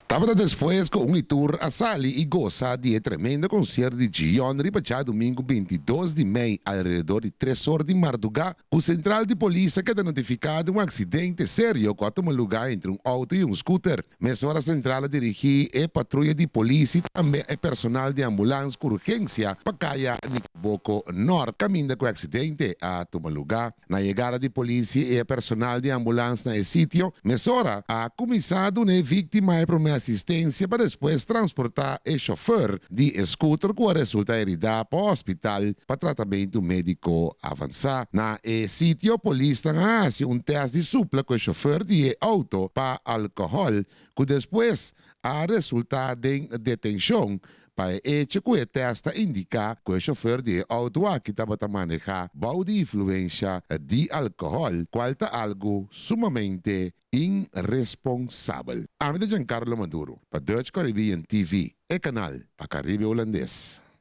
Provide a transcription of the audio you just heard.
Tabata despues ku un i tur a sali i gosa di e tremendo konsierto di Gion riba djadumingu 22 di mei alrededor di tres or di mardugá ku sentral di polis a keda notifiká di un aksidente serio ku a tuma lugá entre un outo i un skuter. Mesora sentral a dirigí e patruya di polis i tambe e personal di ambulans ku urgensia pa kaya Nikiboko Nort kaminda ku e aksidente a tuma lugá. Na yegada di polis i e personal di ambulans na e sitio, mesora a kuminsá duna e víktima e promé asistensia pa despues transportá e shofèr di e skuter ku a resultá heridá pa hospital pa tratamentu médiko avansá. Na e sitio polisnan a hasi un tèst di supla ku e shofèr di e outo pa alkohòl ku despues a resultá den detenshon Pa e echo ku e tèst ta indiká ku e shofèr di e outo aki tabata manehá bou di influensha di alkohòl, kual ta algu sumamente iresponsabel. Ami ta Giancarlo Maduro pa Dutch Caribbean TV, e kanal pa Karibe Hulandes.